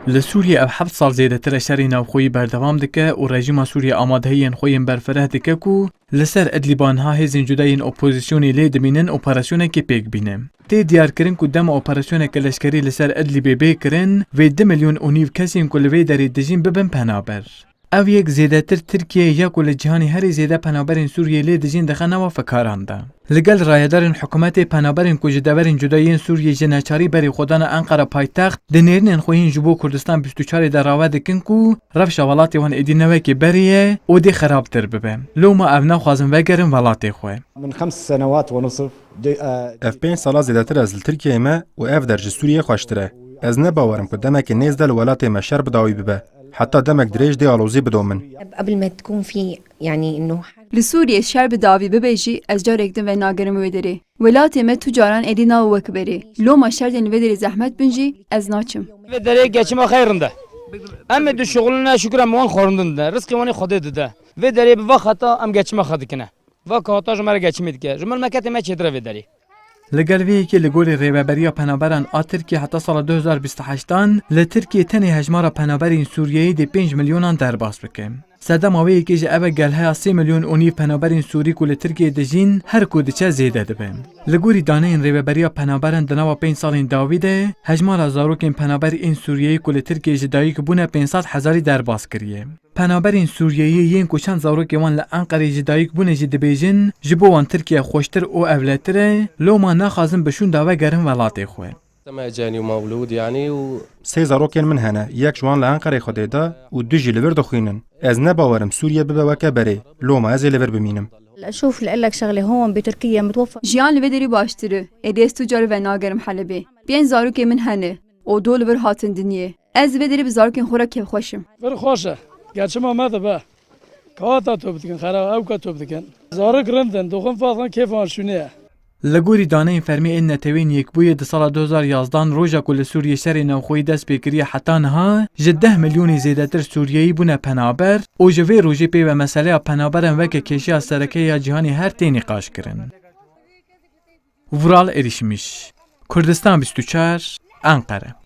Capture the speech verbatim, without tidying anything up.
Li Sûriyê ev heft sal zêdetir e şerê navxweyî berdewam dike û rejîma Sûriyê amadehiyên xwe yên berfireh dike ku li ser Idlîba niha hêzên cuda yên opozîsyonê lê dimînin operasyonekê pêk bîne. Tê diyarkirin ku dema operasyoneke leşkerî li ser Idlîbê bê kirin, vê du milyon û nîv kesên ku li vê derê dijîn bibin penaber. Ev yek zêdetir Tirkiye ya ku li cîhanê herî zêde penaberên Sûriyê lê dijîn dixe nava fikaran de. Li gel rayedarên hikûmetê penaberên ku ji deverên cuda yên Sûriyê ji neçarî berê xwe dane Enqera paytext, di nêrînên xwe yên ji bo Kurdistan bîst û çarê de rave dikin ku rewşa welatê wan êdî ne wekî berê ye û dê xerabtir bibe. Loma ev naxwazin vegerin welatê xwe. من خمس سنوات ونصف دي- آه، Ev pênc sala zêdetir ez li Tirkiyeyê me û ev der ji Sûriyê xweştir e. Ez ne bawerim ku demekê nêz de li welatê me şer bi dawî bibe. Heta demek dirêj dê alozî bidomin. قبل ما تكون في، يعني، إنه Li Sûriyê şer bi dawî bibe jî ez carek din venagerim wê derê. Welatê me tu caran êdî nav wek berê. Loma şerdên li vê derê zehmet bin jî ez naçim. Vê derê geçima xeyr rinde. Em ê dişuxulin ne şükür em wan xwarindin dide. Rizqê wan ê Xwedê dide. Vê derê bi va xeta em geçima xwe dikine. Va kahata ji me re geçimê dike. Ji memleketê me çêtir e vê derê. Li gel vê yekê li gorî Rêveberiya Penaberan a Tirkiyê heta sala du hezar bîst û heştan li Tirkiyê tenê hejmara penaberên Sûriyeyê dê pênc milyonan derbas bike. Sedema wê yekê jî ev e gelheya sê milyon û nîv penaberên Sûrî ku li Tirkiyê dijîn her ku diçe zêde dibe. Li gorî daneyên Rêveberiya Penaberan di nava pênc salên dawî de hejmara zarokên penaber ên Sûriyeyê ku li Tirkiyê ji dayik bûne pênc sed hezarî derbas kiriye. Penaberên Sûriyeyê yên ku çend zarokên wan li Enqerê ji dayik bûne jî dibêjin, ji bo wan Tirkiye xweştir û ewletir e, loma naxwazin bi şûnda vegerin welatê xwe. سما جاني ومولود يعني و Sê zarokên min hene, yek ji wan li Enqerê xwedê da û du jî li vir dixwînin. Ez ne bawerim Sûriye bibe weke berê, loma ez ê li vir bimînim. أشوف لك شغلة هون بتركيا متوفر. Jiyan li vê derî baştir e. Êdî ez tu car venagerim Helebê. Pênc zarokên min hene. Û du li vir hatin dinyê. Ez li vê derê bi zarokên xwe re kêfxweş im. Vir xweş e. Geçima me dibe. Kata top dikin, xera ewka top dikin. Zarok rind in, dixwin fazlan kêfan şûnê ye. Li gorî daneyên fermî ên Netewên Yekbûyî di sala du hezar yazdan roja ku li Sûriyê şerê navxweyî dest pê kiriye heta niha ji deh milyonî zêdetir Sûriyeyî bûne penaber û ji vê rojê pê ve meseleya penaberan weke kêşeya sereke ya cîhanê her tê nîqaşkirin. Vural Erişmiş, Kurdistan bîst û çar, Enqere.